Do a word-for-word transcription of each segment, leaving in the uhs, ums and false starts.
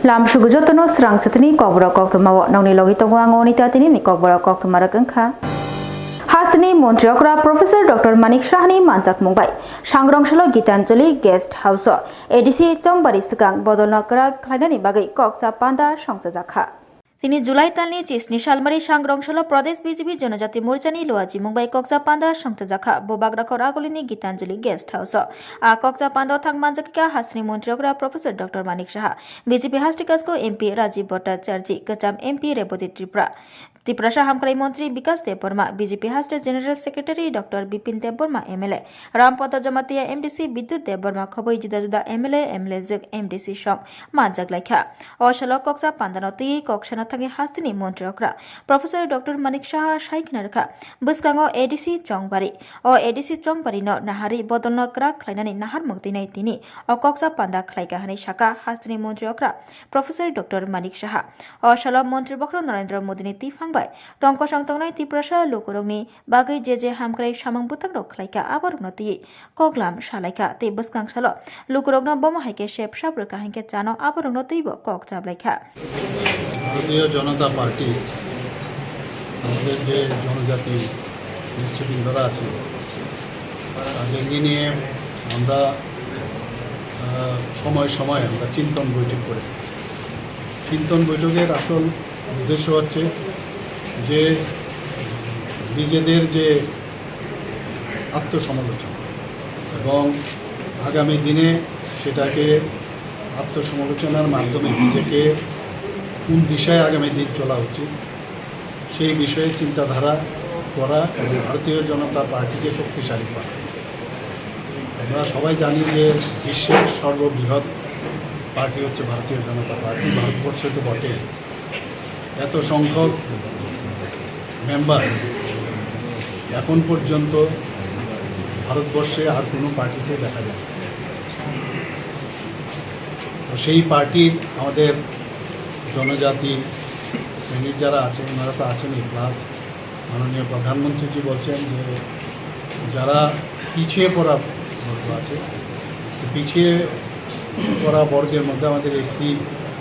Lam sugu jotono srang sitini kokborok koktwma o nongni logi tongo ang Onita tini ni kokborok koktwma rok wngkha. Hasteni montri okra Professor Doctor Manik Sahani manjakmung bai Sangrong salo Gitanjali Guest House o A D C Chongbari swkang bodolno kwrak khlainani bagwi kokcha panda songchajakha. Tini July talni chisni salmari Sangrong salo Pradesh B J P Jonojati Morchani Luaji Mumbai kokcha panda songchajakha. Bo bagra khor agulini Gitanjali Guest House o. A kokcha panda thang manjakha hasteni montri okra Professor Doctor Manik Saha, B J P Hastikasko M P Rajiv Bhattacharjee, Kwcham M P Rebati Tripura, Tiprasa Hamkrai Montri Bikas Debbarma, B J P Haste General Secretary Doctor Bipin Debbarma M L A, Rampada Jamatia M D C Bidyut Debbarma khoboi juda juda M L A, M L A jwk M D C song manjak laikha. O salo kokcha pandano twiwi kok sana thangwi hasteni montri okra Professor Doctor Manik Saha sai khna rwkha, bwskango A D C Chongbari. O A D C Chongbari no nahari bodolno kwrak khlainani naharmung twinai tini o kokcha panda khlaika hwnwi saka hasteni montri okra Professor Doctor Manik Saha. O salo montri bokhorok Narendra Modini twiphang bai tong kosong tongnai Tiprasa lukurokni bagwi je je hamkrai samung bwtangrok khlaika aborokno twiwi koklam salaikha tei bwskang salo lukurokno bomo hai khe sep sap rwkha hinkhe chano aborokno twibo kok chablaikha. ভারতীয় জনতা পার্টি, আমাদের যে জনজাতি নেতৃবৃন্দরা আছে, তাদেরকে নিয়ে আমরা, আহ, সময় সময় আমরা চিন্তন বৈঠক করে থাকি। চিন্তন বৈঠকের আসল উদ্দেশ্য হচ্ছে যে নিজেদের যে আত্মসমালোচনা এবং আগামী দিনে সেটাকে আত্মসমালোচনার মাধ্যমে নিজেকে কোন দিশায় আগামী দিন চলা উচিত, সেই বিষয়ে চিন্তাধারা করা এবং ভারতীয় জনতা পার্টিকে শক্তিশালী করা। আমরা সবাই জানি যে বিশ্বের সর্ববৃহৎ পার্টি হচ্ছে ভারতীয় জনতা পার্টি। ভারতবর্ষে তো বটে, এত সংখ্যক মেম্বার এখন পর্যন্ত ভারতবর্ষে আর কোনো পার্টিতে দেখা যায় না। তো সেই পার্টির আমাদের জনজাতি শ্রেণীর যারা আছে, ওনারা তো আছেনই, প্লাস মাননীয় প্রধানমন্ত্রীজি বলছেন যে যারা পিছিয়ে পড়া বর্গ আছে, তো পিছিয়ে পড়া বর্গের মধ্যে আমাদের এসসি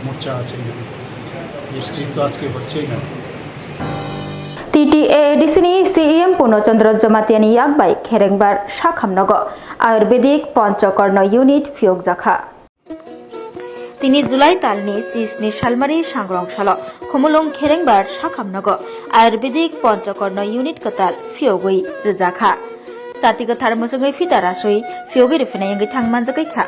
মোর্চা আছে, এসটি তো আজকে হচ্ছেই না। T T A A D C ni C E M Purno Chandra Jamatia ni yak bai Kherengbar Sakham nogo Ayurvedic Panchakarna unit phiyok jakha. Tini July talni chisni salmari Sangrong salo Khumulwng Kherengbar Sakham nogo Ayurvedic Panchakarna unit kwtal phiyogwi rwjakha. Chati kwthar mwchwngwi phita raswi phiyogwi rwphinai wngwi thang manjagwi kha.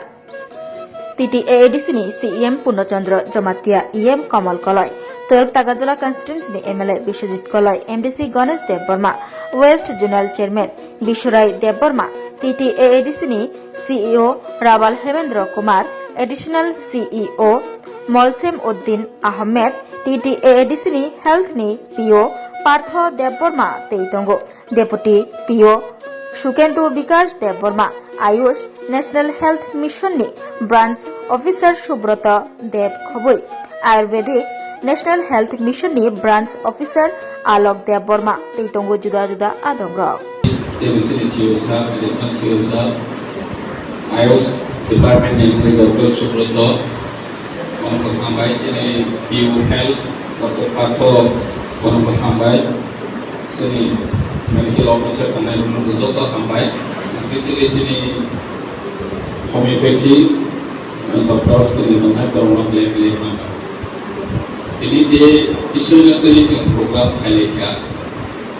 T T A A D C ni C E M Purno Chandra Jamatia, E M Kamal Koloi, twelve Tagajala constituency ni M L A Biswajit Koloi, M D C Ganesh Debbarma, West Zonal Chairman Biswarai Debbarma, T T A A D C ni C E O Rabal Hemendra Kumar, Additional C E O Molsem Uddin Ahmed, T T A A D C ni Health ni P O Partho Debbarma tei tongo. Deputy P O Sukendu Bikash Debbarma, Ayush National Health Mission ni Branch Officer Subroto Deb Khoboi, Ayurvedic National Health Mission ni Branch Officer Alok Debbarma tei tongo juda juda adongrok. Deputy C E O sir, Additional C E O sir, Ayush Department ni Doctor Subroto, kono hambai chini P O Health, Doctor Patho, kono hambai. Chini medical officer tongnai rokno joto hambai, especially chini homeopathy, eh, doctors tini tongnai borokno belai belai hambai. Tini je Iswrni twi chwng program khailai kha,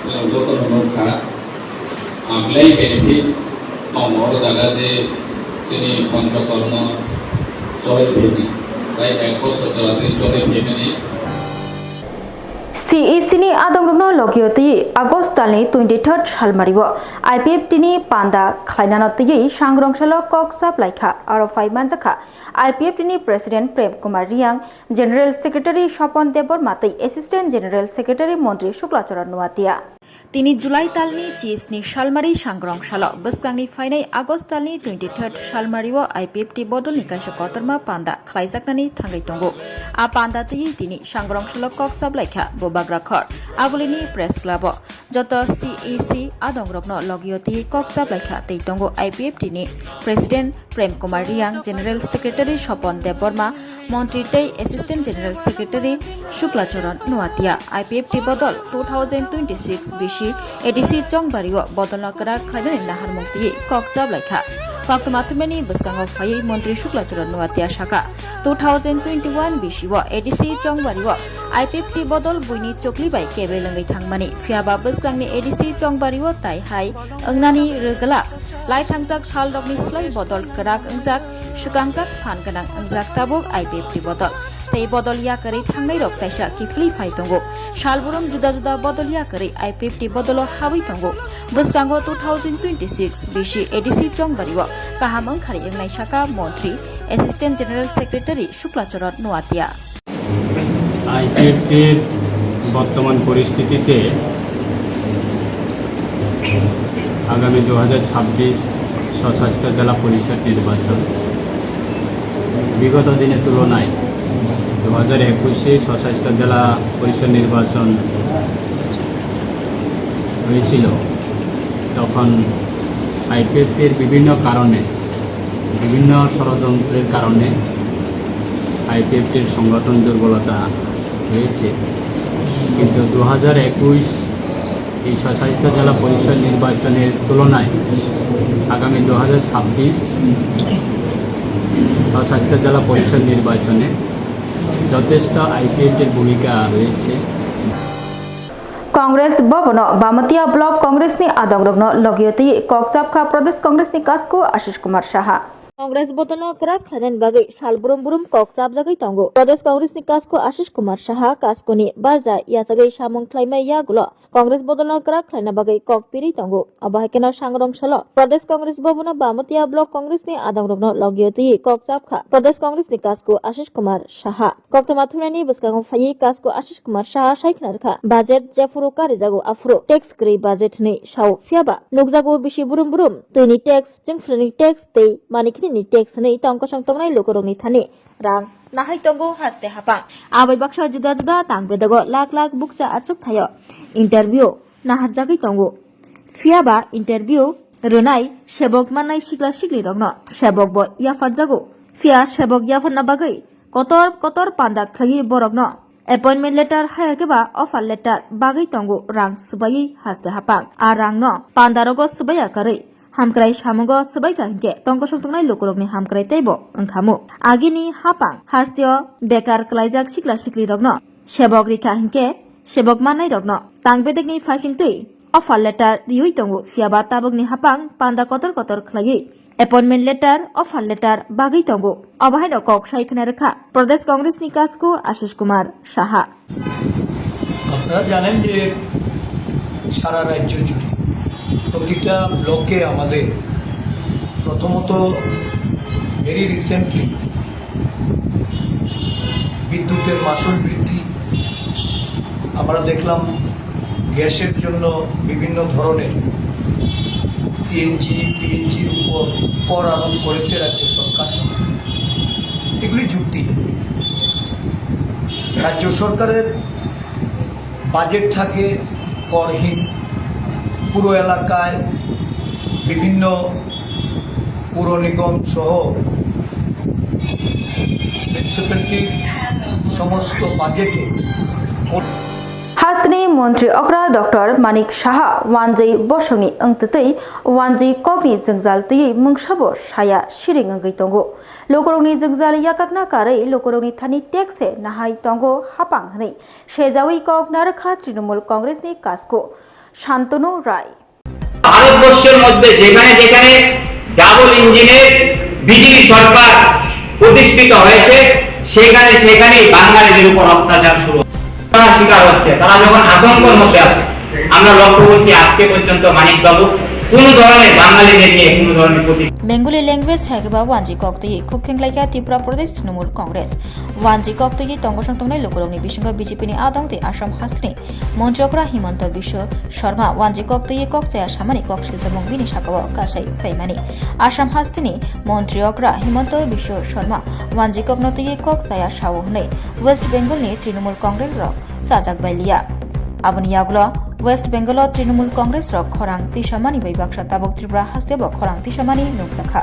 chwng jotono nukha, ah, belai benefit tongo oro jaga je chini Panchakarma cholai phaimani, prai ek bosor jora twi cholai phaimani. C E C ni adongrokno logio twi August talni twenty-third salmario I P F T ni panda khlainano twiwi Sangrong salo kok chaplaikha. Aro phai manjakha I P F T ni President Prem Kumar Riang, General Secretary Sopon Debbarma tei Assistant General Secretary Montri Shukla Charan Noatia. Tini July talni chisni salmari Sangrong salo bwskangni phainai August talni twenty-third salmario I P F T bodolni kaisa kotorma panda khlaijaknani thangwi tongo. A panda twiwi tini Sangrong salo kok chaplaikha Bubagra Khor, Agulini Press Club o. Joto C E C adongrokno logio twi kok chaplaikha tei tongo I P F T ni President Prem Kumar Reang, General Secretary Sopon Debbarma, Montri tei Assistant General Secretary Shukla Charan Noatia. I P F T bodol two thousand twenty-six B C A D C Chongbario bodolno kwrak khlainani naharmung twi kok chaplaikha. Koktwma thumnani bwskango phaiwi Montri Shukla Charan Noatia sakha, two thousand twenty-one B C o A D C Chongbario I P F T bodol buini chokli bai kebel wngwi thangmani, phiyaba bwskangni A D C Chongbario tai hai wngnani rwgwlak. Lai thangjak salrokni slai bodol kwrak wngjak, swkangjak phan gwnang wngjak tabuk I P F T bodol. Tei bodol yakarwi thangnairok taisa kiphilwi phai tongo. Salburum juda juda bodol yakarwi I P F T bodolo habwi tongo. Bwskango two thousand twenty-six B C A D C Chongbario kaham wngkharwi wngnai sakha Montri, Assistant General Secretary Shukla Charan Noatia. আইপিএফটির বর্তমান পরিস্থিতিতে আগামী দু হাজার ছাব্বিশ স্বশাসিত জেলা পরিষদ নির্বাচন বিগত দিনের তুলনায় দু হাজার একুশে স্বশাসিত জেলা পরিষদ নির্বাচন হয়েছিল, তখন আইপিএফটির বিভিন্ন কারণে, বিভিন্ন ষড়যন্ত্রের কারণে আইপিএফটির সংগঠন দুর্বলতা হয়েছে। কিন্তু দু হাজার একুশ এই স্বশাসিত জেলা পরিষদ নির্বাচনের তুলনায় আগামী দু হাজার ছাব্বিশ স্বশাসিত জেলা পরিষদ নির্বাচনে যথেষ্ট আইপিএফটির ভূমিকা রয়েছে। Congress Bhavan o Bamatia Block Congress ni adongrokno logio twi kok chapkha Pradesh Congress ni kasku Ashish Kumar Saha. Congress bodolno kwrak khlainani bagwi sal brum brum kok chapjagwi tongo. Pradesh Congress ni kasku Ashish Kumar Saha kaskuni barja yachagwi samung khlaimai yagulo Congress bodolno kwrak khlaina bagwi kok pirwi tongo. Abo hai kheno sangrong salo Pradesh Congress Bhavan o Bamatia Block Congress ni adongrokno logio twi kok chapkha Pradesh Congress ni kasku Ashish Kumar Saha. Koktwma thumnani bwskango phaiwi kasku Ashish Kumar Saha sai khna rwkha, budget jephuru karijago aphuru tax kwrwi budget hinwi sao, phiyaba nukjago bisi brum brum twini tax, chwngphrwini tax tei manikhinini tax hinwi tongkosong tongnai lukurokni thani rang nahai tongo haste hapang. Abai baksa juda juda tang bedago lak lak bukcha achuk thaio interview naharjagwi tongo. Phiyaba interview rwnai sebok mannai sikla siklirokno sebokbo yapharjago. Phiya sebok yapharna bagwi kotor kotor panda khlaiwi borokno appointment letter hayakhe ba offer letter bagwi tongo rang swbaiwi haste hapang. A rangno pandarogo swbaiya karwi hamkrai samungo swbaikha hinkhe tongkosong tongnai lukurokni hamkrai teibo wngkhamu. Agini hapang hasteo bekar klaijak sikla siklirokno sebok rikha hinkhe sebok mannairokno tang bedekni phaisingtwi offer letter riwi tongo, phiyaba tabukni hapang panda kotor kotor khlaiwi appointment letter, offer letter bagwi tongo. Obo haino kok sai khna rwkha Pradesh Congress ni kasku Ashish Kumar Saha. আপনারা জানেন যে সারা রাজ্য জুড়ে প্রতিটা ব্লকে আমাদের প্রথমত very recently বিদ্যুতের মাশুল বৃদ্ধি, আমরা দেখলাম গ্যাসের জন্য বিভিন্ন ধরনের সিএনজি, পিএনজির উপর কর আরোপ করেছে রাজ্য সরকার। এগুলি যুক্তি। রাজ্য সরকারের বাজেট থাকে করহীন, পুরো এলাকায় বিভিন্ন পুর নিগম সহ মিউনিসিপ্যালিটির সমস্ত বাজেটে Hasteni Montri Okra Doctor Manik Saha wanjwi bosongni wngtwtwi wanjwi kokni jwngjal twiwi mungsabo saya siring wngwi tongo. Lukurokni jwngjal yakakna karwi lukurokni thani tax se nahai tongo hapang hwnwi sejawi kok narwkha Trinamool Congress ni kasku Shantanu Rai. ভারতবর্ষের মধ্যে যেখানে যেখানে ডাবল ইঞ্জিনের বিজেপি সরকার প্রতিষ্ঠিত হয়েছে, সেখানে সেখানেই বাঙালিদের উপর অত্যাচার শুরু হয়। তারা শিকার হচ্ছে, তারা যখন আতঙ্কের মধ্যে আছে, আমরা লক্ষ্য করছি আজকে পর্যন্ত মানিকবাবু কোনো ধরনের বাঙালিদের নিয়ে কোনো ধরনের প্রতি Bengali language hai khe ba wanjwi kok twi khuk khenglaikha Tripura Pradesh Trinamool Congress. Wanjwi kok twi tongkosong tongnai lukurokni bisingo B J P ni adong tei Assam hasteni Montri Okra Himanta Biswa Sharma wanjwi kok twi kok chaya samani kok siljamung bini sakao kasai phaimani. Assam hasteni Montri Okra Himanta Biswa Sharma wanjwi kokno twi kok chaya sao hwnwi West Bengal ni Trinamool Congress rok chajak bai liya. Aboni yagulo West Bengal o Trinamool Congress rok khorang tisamani bai baksa tabuk Tripura haste bo khorang tisamani nukjakha.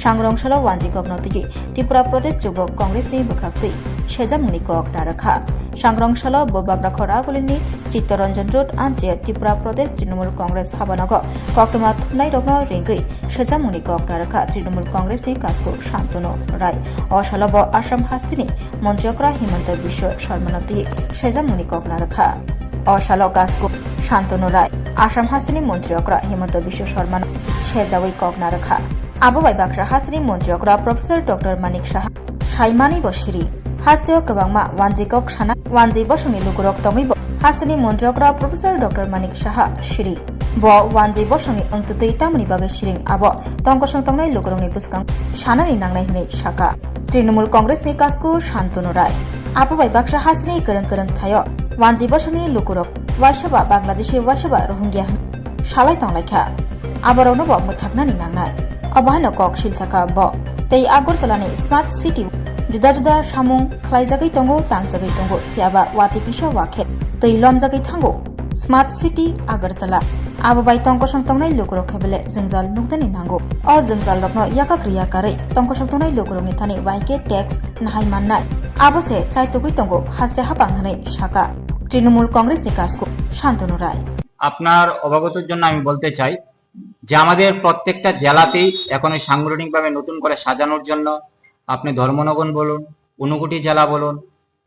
Sangrong salo wanjwi kokno twiwi Tripura Pradesh Jubok Congress ni bwkhak twi sejamungni kok narwkha. Sangrong salo Bubagra khor agulini Chittaranjan Road anche Tripura Pradesh Trinamool Congress habanogo koktwma thumnairokno ringwi sejamungni kok narwkha Trinamool Congress ni kasku Shantanu Rai. O salo bo Assam hasteni Montri okra Himanta Biswa Sarma no twi sejamungni kok narwkha. O salo kasku Shantanu Rai Assam hasteni Montri okra Himanta Biswa Sarma no sejawi kok narwkha. Abo bai baksa hasteni Montri okra Professor Doctor Manik Saha saimani bo siri. Hasteo kwbangma wanjwi kok sana, wanjwi bosongni lukurok tongwi bo hasteni Montri okra Professor Doctor Manik Saha siri. Bo wanjwi bosongni wngtwtwi tamoni bagwi siring abo tongkosong tongnai lukurokni bwskango sanani nangnai hwnwi saka Trinamool Congress ni kasku Shantanu Rai. Abo bai baksa hasteni kwrwng kwrwng thaio wanjwi bosongni lukurok waisa ba Bangladeshi waisa ba Rohingya hwn salai tonglaikha. Aborokno bo mwthaknani nangnai. Obo haino kok silsakha bo. Tei Agartala ni Smart City juda juda samung khlaijagwi tongo, tangjagwi tongo, phiya ba watwi kisa wakhe twi lomjagwi thango Smart City Agartala. Abo bai tongkosong tongnai lukurok khe bele jwngjal nuknani nango. O jwngjalrokno yakak rwya karwi tongkosong tongnai lukurokni thani Y K tax nahai mannai. Abo se chaitugwi tongo haste hapang hwnwi saka Trinamool Congress ni kasku Shantanu Rai. আপনার অবগতির জন্য আমি বলতে চাই যে আমাদের প্রত্যেকটা জেলাতেই এখন ওই সাংগঠনিকভাবে নতুন করে সাজানোর জন্য আপনি ধর্মনগর বলুন, ঊনকোটি জেলা বলুন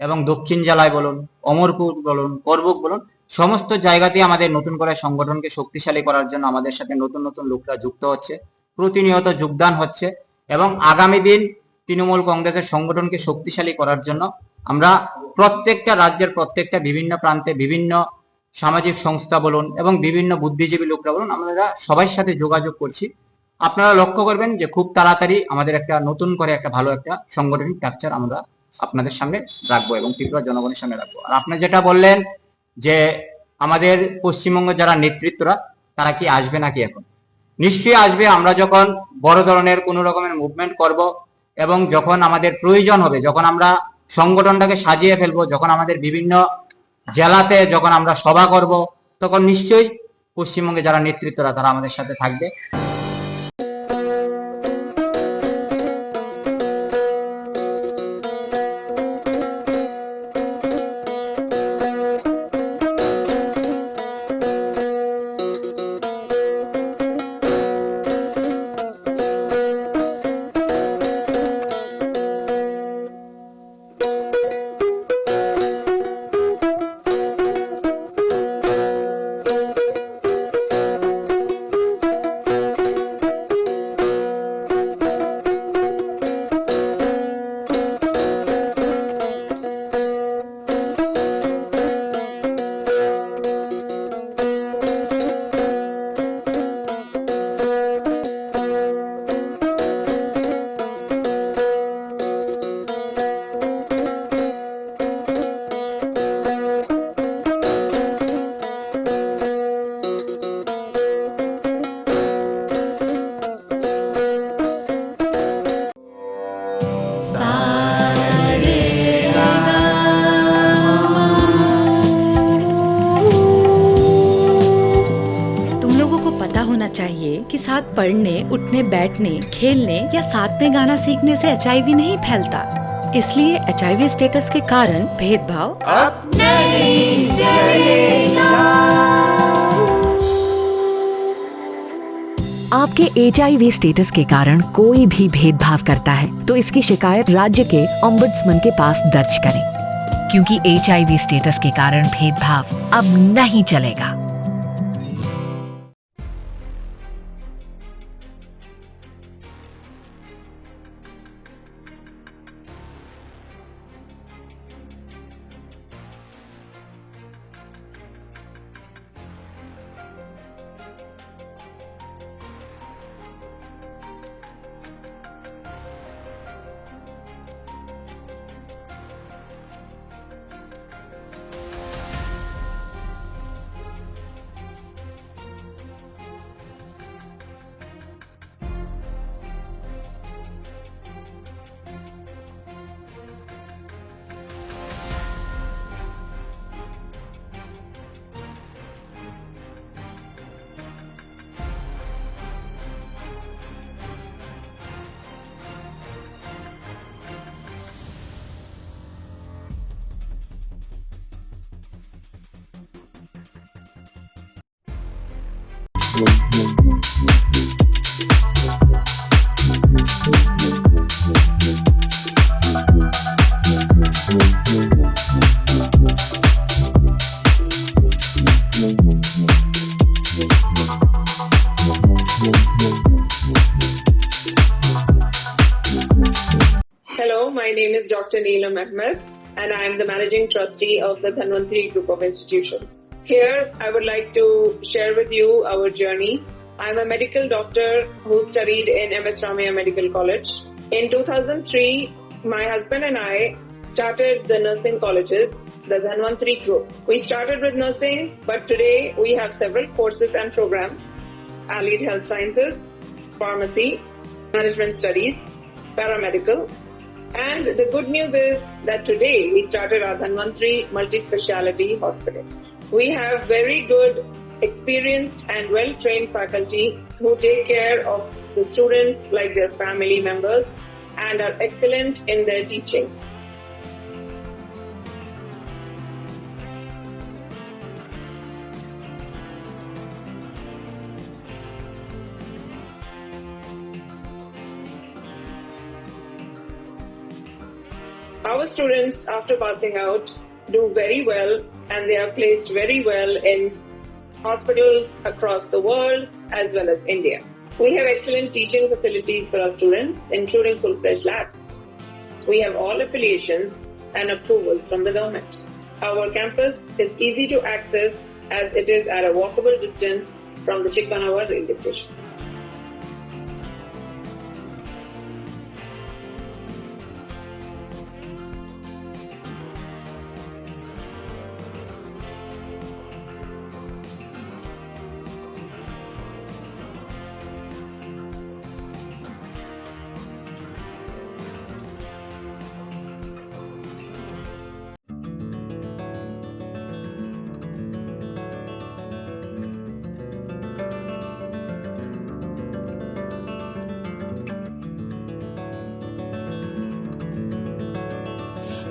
এবং দক্ষিণ জেলায় বলুন, অমরপুর বলুন, করবুক বলুন, সমস্ত জায়গাতেই আমাদের নতুন করে সংগঠনকে শক্তিশালী করার জন্য আমাদের সাথে নতুন নতুন লোকরা যুক্ত হচ্ছে, প্রতিনিয়ত যোগদান হচ্ছে এবং আগামী দিন তৃণমূল কংগ্রেসের সংগঠনকে শক্তিশালী করার জন্য আমরা প্রত্যেকটা রাজ্যের প্রত্যেকটা বিভিন্ন প্রান্তে বিভিন্ন সামাজিক সংস্থা বলুন এবং বিভিন্ন বুদ্ধিজীবী লোকরা বলুন, আমরা সবার সাথে যোগাযোগ করছি। আপনারা লক্ষ্য করবেন যে খুব তাড়াতাড়ি আমাদের একটা নতুন করে একটা ভালো একটা সাংগঠনিক স্ট্রাকচার আমরা আপনাদের সামনে রাখবো এবং ত্রিপুরা জনগণের সামনে রাখবো। আর আপনি যেটা বললেন যে আমাদের পশ্চিমবঙ্গ যারা নেতৃত্বরা, তারা কি আসবে নাকি এখন? নিশ্চয়ই আসবে। আমরা যখন বড় ধরনের কোনো রকমের মুভমেন্ট করব এবং যখন আমাদের প্রয়োজন হবে, যখন আমরা সংগঠনটাকে সাজিয়ে ফেলবো, যখন আমাদের বিভিন্ন জেলাতে যখন আমরা সভা করব, তখন নিশ্চয়ই পশ্চিমবঙ্গে যারা নেতৃত্বরা, তারা আমাদের সাথে থাকবে। तुम लोगों को पता होना चाहिए कि साथ पढ़ने, उठने, बैठने, खेलने या साथ में गाना सीखने से एचआईवी नहीं फैलता। इसलिए एचआईवी स्टेटस के कारण भेदभाव अब नहीं चलेगा। आपके एचआईवी स्टेटस के कारण कोई भी भेदभाव करता है, तो इसकी शिकायत राज्य के ओम्बड्समैन के पास दर्ज करें, क्योंकि एचआईवी स्टेटस के कारण भेदभाव अब नहीं चलेगा। Hello, my name is Doctor Neelam Ahmed, and I am the Managing Trustee of the Dhanvantri Group of Institutions. Here, I would like to share with you our journey. I'm a medical doctor who studied in M S Ramaiah Medical College. In two thousand three, my husband and I started the nursing colleges, the Dhanvantri Group. We started with nursing, but today we have several courses and programs: Allied Health Sciences, Pharmacy, Management Studies, Paramedical. And the good news is that today we started our Dhanvantri Multi-Speciality Hospital. We have very good, experienced and well-trained faculty who take care of the students like their family members and are excellent in their teaching. Our students, after passing out, do very well, and they are placed very well in hospitals across the world as well as India. We have excellent teaching facilities for our students, including full-fledged labs. We have all affiliations and approvals from the government. Our campus is easy to access as it is at a walkable distance from the Chikmanawa railway station.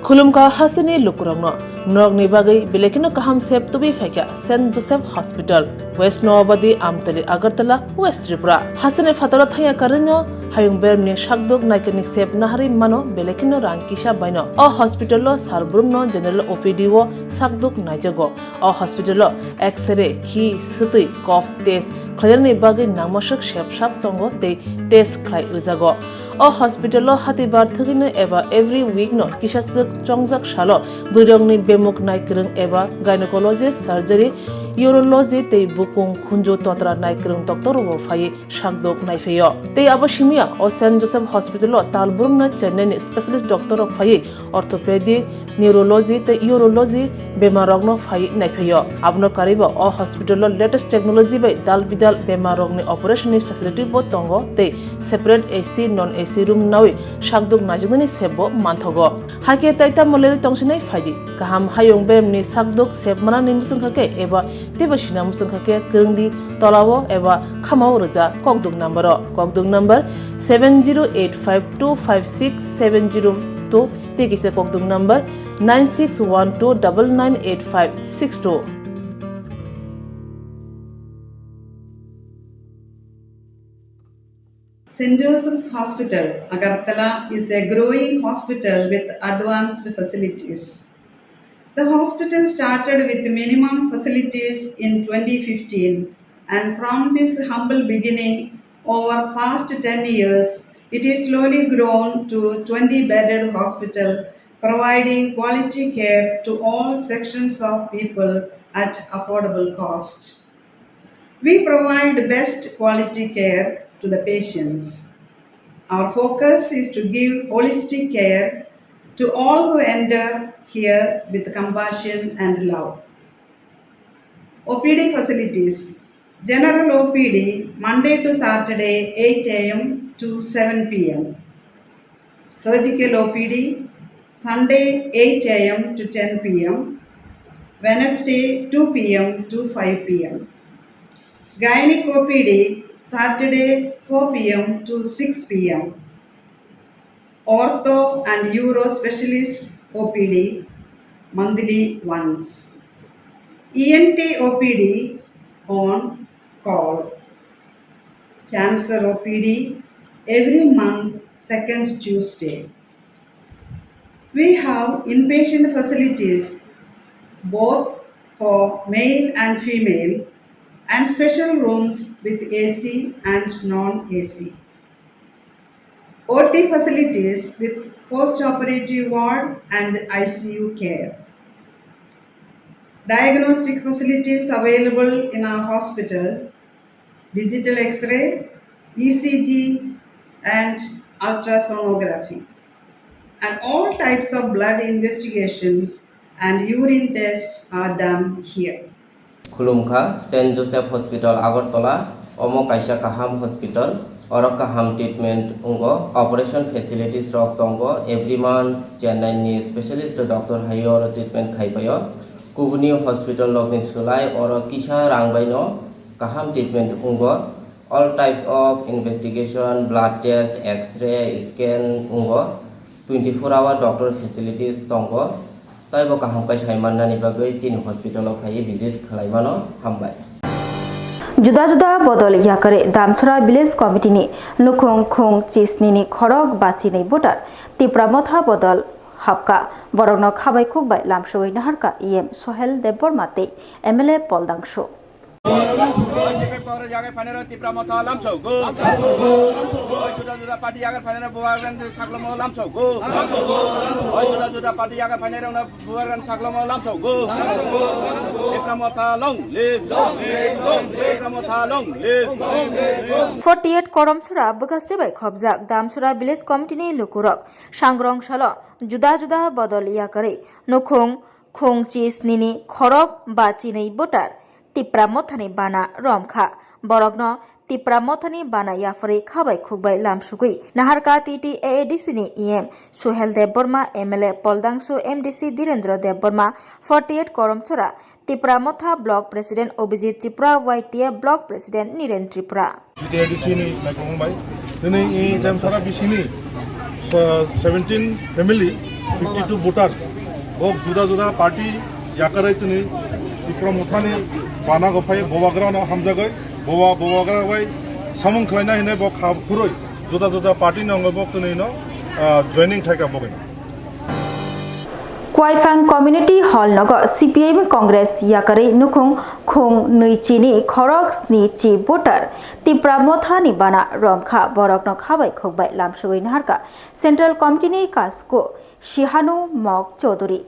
Khulumkha hasteni lukurokno, norokni bagwi belai kheno kaham sep tubui phaikha Saint Joseph Hospital, West Noabadi, Amtali, Agartala, West Tripura. Hasteni phataro thangya karwino hayung bermni sakduk naikani sep naharwi mano belai kheno rang kisa baino. O hospital o sar brumno general O P D o sakduk naijago. O hospital o X-ray, khi, swtwi, cough test khlainani bagwi nangmaswk sep sap tongo tei test khlai rwjago. O hospital o hatibar thwgwino eba every week no kisaswk chongjak salo bwrwirokni bemuk naikwrwng eba gynecology, surgery, urology tei bukung khunju totra naikwrwng doctor rokbo phaiwi sakduk naiphaio. Tei abo simiya o Saint Joseph Hospital o tal brumno Chennai ni specialist doctor rok phaiwi orthopedic, neurology tei urology bemar rokno phaiwi naiphaio. Abono karwibo o hospital o latest technology bai dal bidal bemar rokni operation ni facility bo tongo tei separate A C, non A C room nawi sakduk naijaknani sep bo manthogo. Hakhe tai tamo lerwi tongsinai phaidi. Kaham hayung beremni sakduk sep manani muchungkha khe eba teibo sina muchungkha khe kwrwngdi tolao eba khamao rwja kokduk number o. Kokduk number seven zero eight five two five six seven zero two tei kisa kokduk number nine six one two double nine eight five six two. Saint Joseph's Hospital, Agartala is a growing hospital with advanced facilities. The hospital started with minimum facilities in twenty fifteen, and from this humble beginning, over past ten years, it is slowly grown to twenty bedded hospital, providing quality care to all sections of people at affordable cost. We provide best quality care to the patients. Our focus is to give holistic care to all who enter here with compassion and love. O P D facilities. General O P D, Monday to Saturday, eight A M to seven P M. Surgical O P D, Sunday, eight A M to ten P M, Wednesday, two P M to five P M. Gynec O P D, Saturday, four P M to six P M. Ortho and Uro Specialist O P D, monthly once. E N T O P D on call. Cancer O P D every month, second Tuesday. We have inpatient facilities both for male and female and special rooms with A C and non-A C. O T facilities with post-operative ward and I C U care. Diagnostic facilities available in our hospital, digital X-ray, E C G, and ultrasonography. And all types of blood investigations and urine tests are done here. Khulumkha, Saint Joseph Hospital, Agartala, omo kaisa kaham hospital, oro kaham treatment wngo, operation facilities rok tongo, every month Chennai ni specialist doctor hai oro treatment khai paio. Kubuni hospital rokni swlai oro kisa rang bai no kaham treatment wngo. All types of investigation, blood test, X-ray, scan wngo. Twenty-four hour doctor facilities tongo. Taibo kaham khe sai mannani bagwi chini hospital o phaiwi visit khlai mano. Hambai. Juda juda bodol yakarwi Damchara Village Committee ni nukhung khung chisni ni khorok bachinwi voter Tipra Motha bodol hapka. Borokno khabai khukbai lamsogwi naharka E M Sohel Debbarma tei M L A Pol Dangsu. Tipra Motha lamsogo. Juda juda party yakarwi phainai rok bubagrani saklamo lamsogo. Juda juda party yakarwi phainai rokno bubagrani saklamo lamsogo. Tipra Motha long live. Tipra Motha long live. Forty eight Koromsora bwkhaste bai khobjak Damsora Village Committee ni lukurok Sangrong salo juda juda bodol yakarwi nukhung khung chisni ni khorok bachinwi voter Tipra Mothani bana romkha. Borokno Tipra Mothani bana yapharwi khabai khukbai lamsugwi naharka T T A A D C ni E M Suhel Debbarma, M L A Pol Dangsu, M D C Dhirendra Debbarma, forty eight Koromchora, Tipra Motha Block President Abhijit Tripura, Y T F Block President Niren Tripura. T T A A D C ni naikolong bai. Nini i Damsara bisini, uh, seventeen family, fifty two voters. Bok juda juda party yakarwi tini Tipra Mothani bana go phai bubagrano hamjagwi, buba-, bubagra bai samung khlaina hinwi bok ha phurwi juda juda party ni wngwi bok tini no, uh, joining khaika bogwi. Kuaifang Community Hall nogo C P I M Congress yakarwi nukhung khung nwi chini khorok sni chi voter Tipra Mothani bana romkha, borokno khabai khukbai lamsugwi naharka Central Committee ni kasku Sihanu Mok Chaudhuri.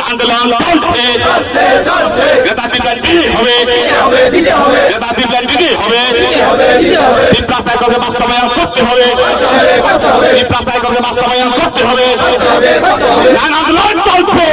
আন্দোলন চলছে। গেদা দিতে হবে। গেদা দিতে হবে। তিপ্রা সাইকলকে বাস্তবায়ন করতে হবে। তিপ্রা সাইকলকে বাস্তবায়ন করতে হবে। আন্দোলন চলছে।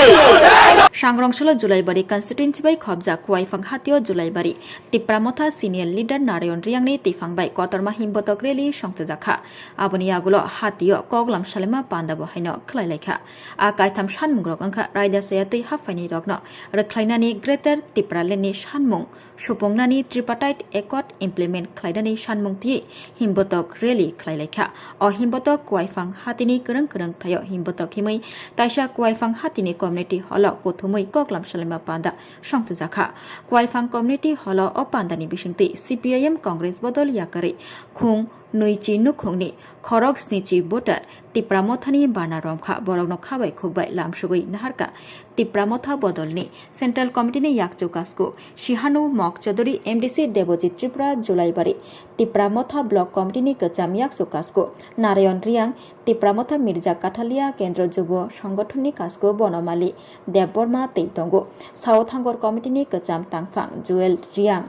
Sangrong salo Julaibari constituency bai khobjak Kuaifang hatio Julaibari Tipra Motha senior leader Narayon Reang ni tiphang bai kotorma himbotok rally songchajakha. Aboni yagulo hatio koklam salima panda bo haino khlai laikha. A kaitham sanmung rok wngkha raida saya twi haphaini rokno rwkhlainani Greater Tipraland ni sanmung, supungnani Tripartite Accord implement khlainani sanmung twi himbotok rally khlai laikha. O himbotok Kuaifang hatini kwrwng kwrwng thaio himbotok himwi taisa Kuaifang hatini community hall o kuthumwi koklam salima panda songchajakha. Kuaifang community hall o o pandani bisingtwi C P I M Congress bodol yakarwi khung nwi chi nukhungni khorok sni chi voter Tipra Mothani bana romkha, borokno khabai khukbai lamsugwi naharka Tipra Motha bodolni Central Committee ni yakchu kasku Sihanu Mok Chaudhuri, M D C Debojit Tripura, Julaibari Tipra Motha Block Committee ni kwcham yakchu kasku Narayon Reang, Tipra Motha Mirza Kathalia Kendro Jubo Songothon ni kasku Bonomali Debbarma tei tongo. Sao Thangor Committee ni kwcham tangphang Joel Reang,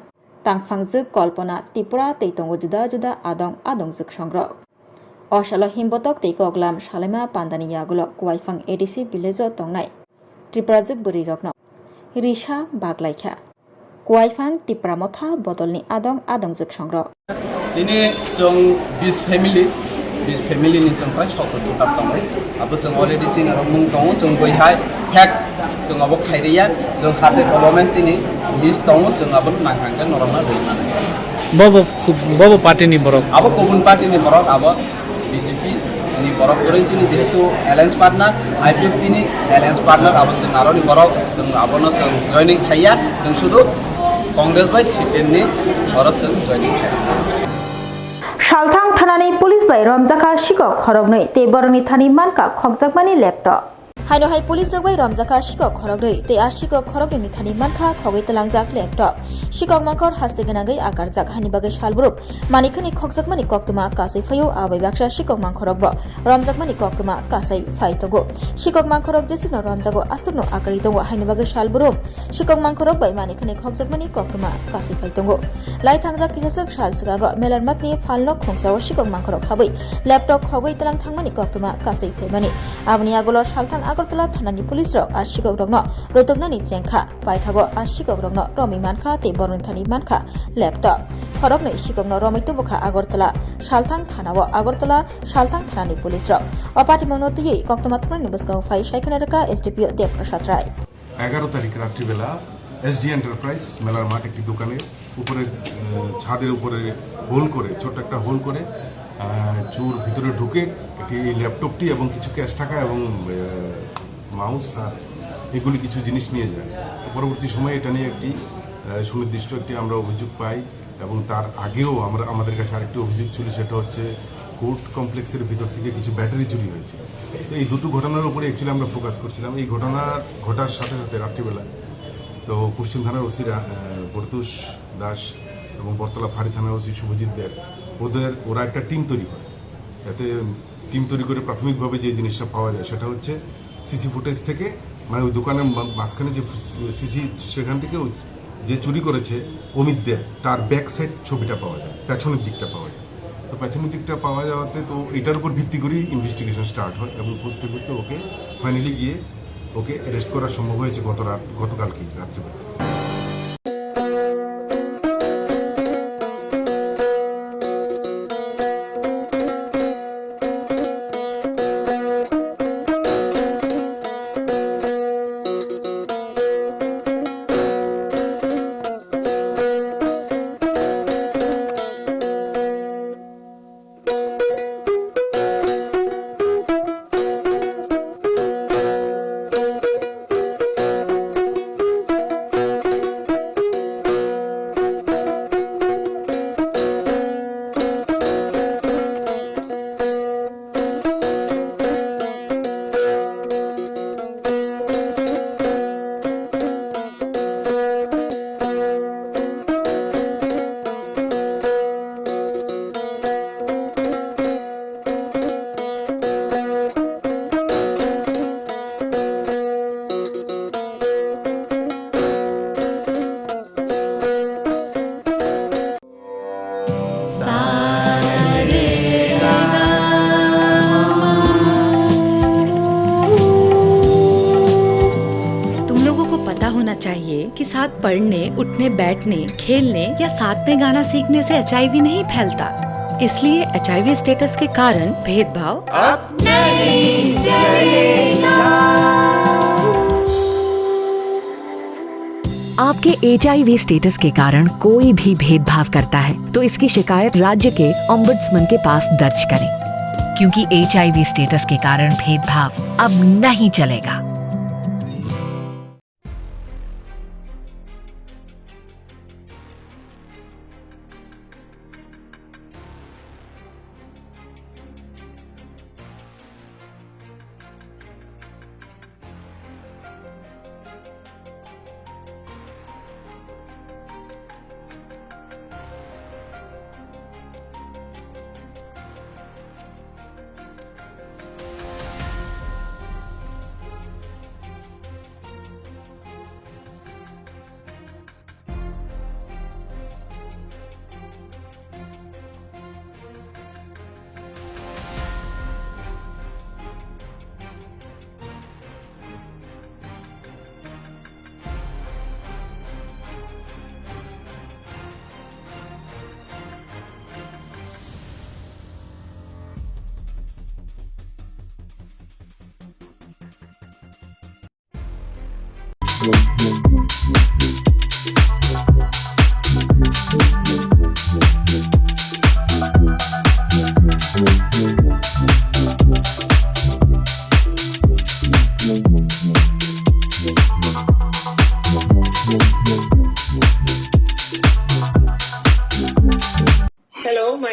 tangphangjwk Kalpana Tripura tei tongo juda juda adong adongjwk songrok. O salo himbotok tei koklam salaima pandani yagulo Kuaifang A D C village o tongnai Tripurajwk bwrwi rokno risa baglaikha. Kuaifang Tipra Motha bodolni adong adongjwk songrok. Tini chwng bis family, bis family ni chwng pai sotto voter tongo. Abo chwng already chini rok mung tongo, chwng bui hai fact chwng abo khairiya, chwng hate kolome chini list tongo, chwng abo nang hangkhe norokno rwi mano. Bobo, bobo party ni borok? Abo kubun party ni borok, abo B J P. Borok kwrwi chini jehetu alliance partner, I P F T ni alliance partner, abo chwng aroni borok, chwng abono chwng joining khaiya, chwng sudu Congress bai C P M ni borok chwng joining khaiya. Salthang thanani police bai romjakha sikok khoroknwi tei borokni thani mankha khokjakmani laptop. Haino hai police rok bai romjakha sikok khoroknwi tei a sikok khoroknwi ni thani mankha khogwi tlangjak laptop. Sikok mangkhor haste gwnangwi akarjak, haini bagwi salbrum manikhani khokjakmani koktwma kasui phaio, abai baksa sikok mangkhorok bo romjakmani koktwma kasui phai tongo. Sikok mangkhorok jesukno romjago aswkno akarwi tongo, haini bagwi salbrum sikok mangkhorok bai manikhani khokjakmani koktwma kasui phai tongo. Lai thangjak kisaswk sal swkango Melarmatni phalno khungsa o sikok mangkhorok habwi laptop khogwi tlang thangmani koktwma kasui phaimani. Aboni agulo salthang Agartala thanani police rok a sikok rokno rwtwknani chengkha, paithago a sikok rokno romwi mankha tei borokni thani mankha laptop. Khoroknwi sikokno romwi tubukha Agartala salthang thana o, Agartala salthang thanani police rok. O patimungno twiwi koktwma thumnani bwskango phai saikhwna rwkha S D P O Dev Prasad Rai. এগারো তারিখ রাত্রিবেলা SD enterprise মেলার মাঠ একটি দোকানের উপরে, আহ, ছাদের উপরে হোল করে, ছোট্ট একটা হোল করে, আহ, চোর ভিতরে ঢুকে একটি ল্যাপটপটি এবং কিছু ক্যাশ টাকা এবং, আহ, মাউস আর এগুলি কিছু জিনিস নিয়ে যায়। তো পরবর্তী সময়ে এটা নিয়ে একটি, আহ, সুনির্দিষ্ট একটি আমরা অভিযোগ পাই। এবং তার আগেও আমরা, আমাদের কাছে আরেকটি অভিযোগ ছিল, সেটা হচ্ছে কোর্ট কমপ্লেক্সের ভিতর থেকে কিছু ব্যাটারি চুরি হয়েছে। তো এই দুটো ঘটনার উপরে অ্যাকচুয়ালি আমরা ফোকাস করছিলাম। এই ঘটনা ঘটার সাথে সাথে রাত্রিবেলা তো পশ্চিম থানার ওসি রা-, আহ, পরিতোষ দাস এবং বটতলা ফাঁড়ি থানার ওসি শুভজিৎ দের, ওদের, ওরা একটা টিম তৈরি করে। এতে টিম তৈরি করে প্রাথমিকভাবে যে জিনিসটা পাওয়া যায় সেটা হচ্ছে সিসি ফুটেজ থেকে, মানে ওই দোকানের মা-, মাঝখানে যে সিসি, সেখান থেকে ওই যে চুরি করেছে অমিত দেব, তার ব্যাক সাইড ছবিটা পাওয়া যায়, পেছনের দিকটা পাওয়া যায়। তো পেছনের দিকটা পাওয়া যাওয়াতে তো এটার উপর ভিত্তি করেই ইনভেস্টিগেশন স্টার্ট হয় এবং খুঁজতে খুঁজতে ওকে ফাইনালি গিয়ে ওকে অ্যারেস্ট করা সম্ভব হয়েছে গত রাত, গতকালকেই রাত্রিবেলা। तुम लोगों को पता होना चाहिए कि साथ पढ़ने, उठने, बैठने, खेलने या साथ में गाना सीखने से एचआईवी नहीं फैलता। इसलिए एचआईवी स्टेटस के कारण भेदभाव अब नहीं चलेगा। आपके एचआईवी स्टेटस के कारण कोई भी भेदभाव करता है, तो इसकी शिकायत राज्य के ओम्बड्समैन के पास दर्ज करें, क्योंकि एचआईवी स्टेटस के कारण भेदभाव अब नहीं चलेगा।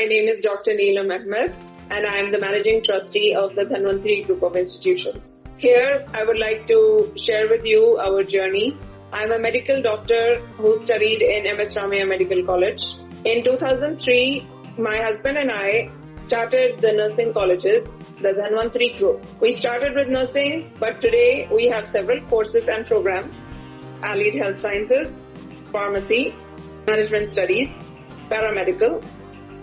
My name is Doctor Neelam Ahmed, and I am the Managing Trustee of the Dhanvantri Group of Institutions. Here, I would like to share with you our journey. I'm a medical doctor who studied in M S Ramaiah Medical College. In two thousand three, my husband and I started the nursing colleges, the Dhanvantri Group. We started with nursing, but today we have several courses and programs: allied health sciences, pharmacy, management studies, paramedical.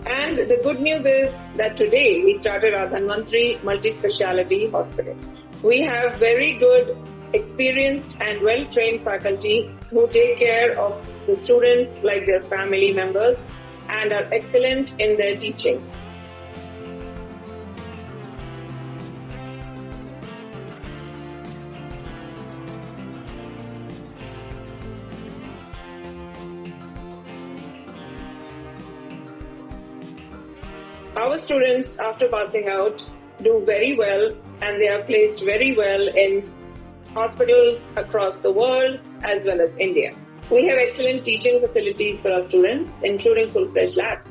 And the good news is that today we started our Dhanvantri Multi-Speciality Hospital. We have very good, experienced and well-trained faculty who take care of the students like their family members and are excellent in their teaching. Our students, after passing out, do very well, and they are placed very well in hospitals across the world as well as India. We have excellent teaching facilities for our students, including full-fledged labs.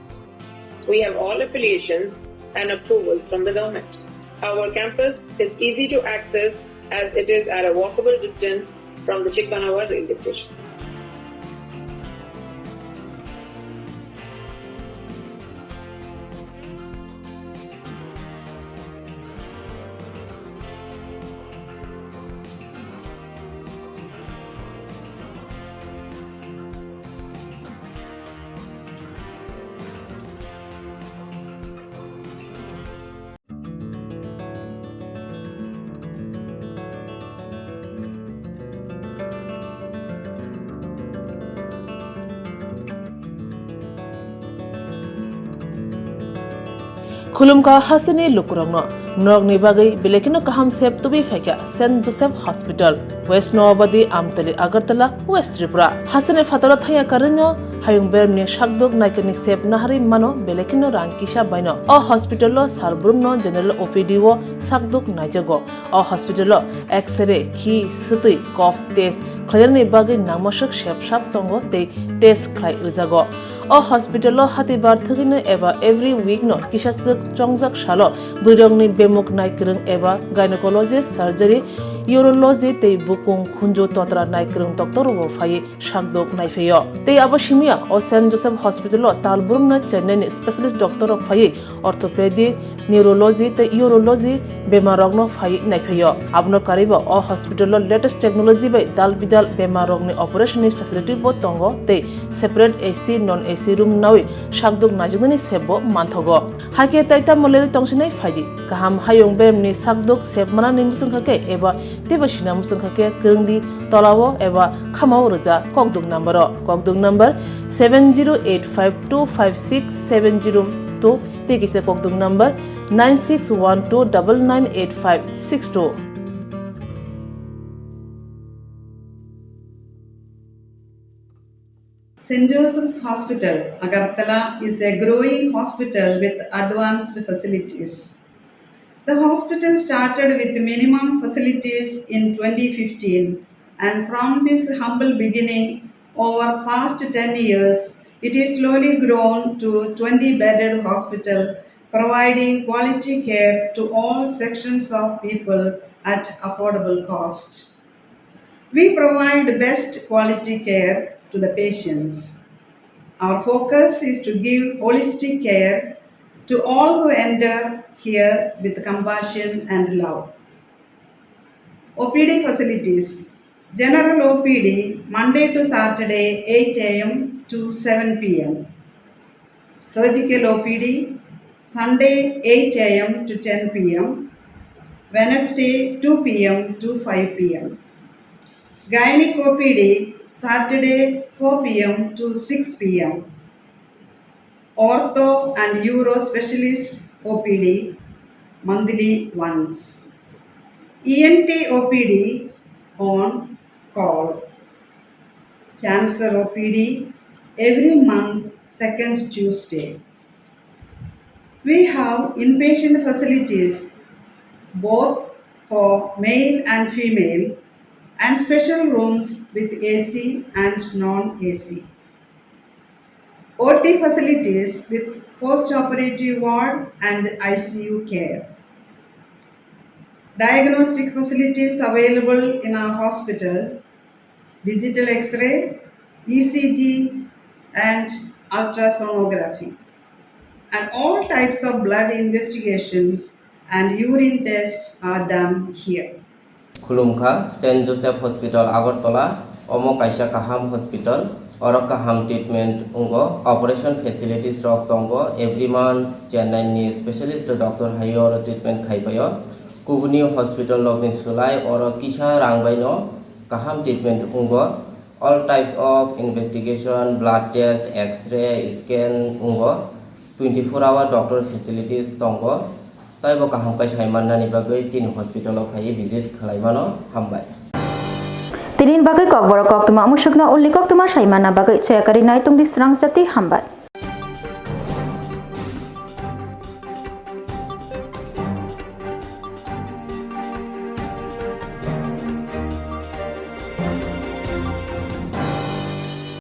We have all affiliations and approvals from the government. Our campus is easy to access as it is at a walkable distance from the Chikmanawa railway station. Khulumkha hasteni lukurokno, norokni bagwi belai kheno kaham sep tubui phaikha Saint Joseph Hospital, West Noabadi, Amtali, Agartala, West Tripura. Hasteni phataro thangya karwino hayung beremni sakduk naikani sep naharwi mano belai kheno rang kisa baino. O hospital o sal brumno general O P D o sakduk naijago. O hospital o X-ray, khi, swtwi, cough test khlainani bagwi nangmaswk sep sap tongo tei test khlai rwjago. O hospital o hatibar thwgwino eba every week no kisaswk chongjak salo bwrwirokni bemuk naikwrwng eba gynecology, surgery, urology tei bukung khunju totra naikwrwng doctor rokbo phaiwi sakduk naiphaio. Tei abo simiya o Saint Joseph Hospital o tal brumno Chennai ni specialist doctor rok phaiwi orthopedic, neurology tei urology bemar rokno phaiwi naiphaio. Abono karwibo o hospital o latest technology bai dal bidal bemar rokni operation ni facility bo tongo tei separate A C, non A C room nawi sakduk naijaknani sep bo manthogo. Hakhe tai tamo lerwi tongsinai phaidi. Kaham hayung beremni sakduk sep manani muchungkha khe eba teibo sina muchungkha khe kwrwngdi tolao eba khamao rwja kokduk number o. Kokduk number seven zero eight five two five six seven zero two tei kisa kokduk number nine six one two double nine eight five six two. Saint Joseph's Hospital, Agartala is a growing hospital with advanced facilities. The hospital started with minimum facilities in twenty fifteen, and from this humble beginning, over past ten years, it is slowly grown to twenty bedded hospital, providing quality care to all sections of people at affordable cost. We provide best quality care to the patients. Our focus is to give holistic care to all who enter here with compassion and love. O P D facilities. General O P D Monday to Saturday eight A M to seven P M. Surgical O P D, Sunday eight A M to ten P M, Wednesday two P M to five P M. Gynec O P D, Saturday four P M to six P M. Ortho and Uro Specialist O P D, monthly once. E N T O P D on call. Cancer O P D every month, second Tuesday. We have inpatient facilities both for male and female and special rooms with A C and non-A C. O T facilities with post-operative ward and I C U care. Diagnostic facilities available in our hospital, digital X-ray, E C G, and ultrasonography. And all types of blood investigations and urine tests are done here. Khulumkha, Saint Joseph Hospital, Agartala. Omo kaisa kaham hospital. Oro kaham treatment wngo. Operation facilities rok tongo. Every month Chennai ni specialist doctor hai oro treatment khai paio. Kubuni hospital rokni swlai oro kisa rang bai no kaham treatment wngo. All types of investigation, blood test, X-ray, scan wngo. Twenty four hour doctor facilities tongo. Taibo kaham khe sai mannani bagwi chini hospital o phaiwi visit khlai mano. Hambai. Tini bagwi kokborok koktwma musukno uli koktwma sai manna bagwi chayakari nai tongdi srang chati hambai.